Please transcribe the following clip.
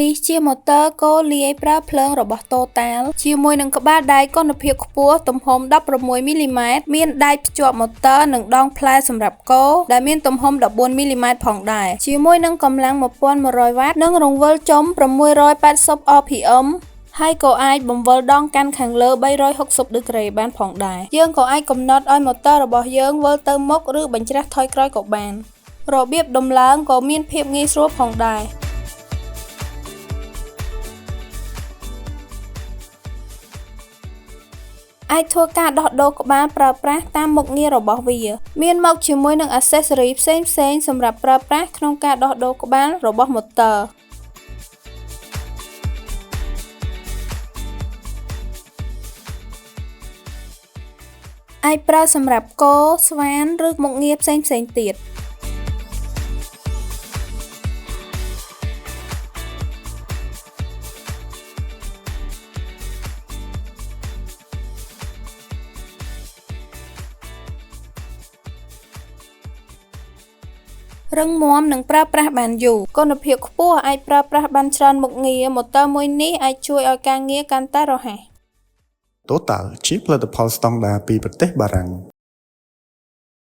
នេះជាម៉ូទ័រកូរលាយប្រើភ្លើងរបស់ Total ជាមួយនឹងក្បាលដែកគុណភាពខ្ពស់ទំហំ16មីលីម៉ែត្រមានដែកភ្ជាប់ម៉ូទ័រនិងដងផ្លែសម្រាប់កូរដែលមានទំហំ14មីលីម៉ែត្រផងដែរជាមួយនឹងកម្លាំង1100វ៉ាត់និងរង្វិលចុំ680 RPM ហើយក៏អាចបង្វិលដងកាន់ខាងលើ360ដឺក្រេបានផងដែរយើងក៏អាចកំណត់ឲ្យម៉ូទ័ររបស់យើងវិលទៅមុខឬបញ្ច្រាសថយក្រោយក៏បានរបៀបដំឡើងក៏មានភាពងាយស្រួលផងដែរអាចធ្វើការដោះដូរក្បាលប្រើប្រាស់តាមមុខងាររបស់វាមានមកជាមួយនឹង accessory ផ្សេងៗសម្រាប់ប្រើប្រាស់ក្នុងការដោះដូរក្បាលរបស់ម៉ូទ័រអាចប្រើសម្រាប់កូរស្វានឬមុខងារផ្សេងៗទៀតរឹងមាំនិងប្រើប្រាស់បានយូរគុណភាពខ្ពស់អាចប្រើប្រាស់បានច្រើនមុខងារម៉ូទ័រមួយនេះអាចជួយឲ្យការងារកាន់តែរហ័ស Total ជាផលិតផលស្តង់ដារពីប្រទេសបារាំង។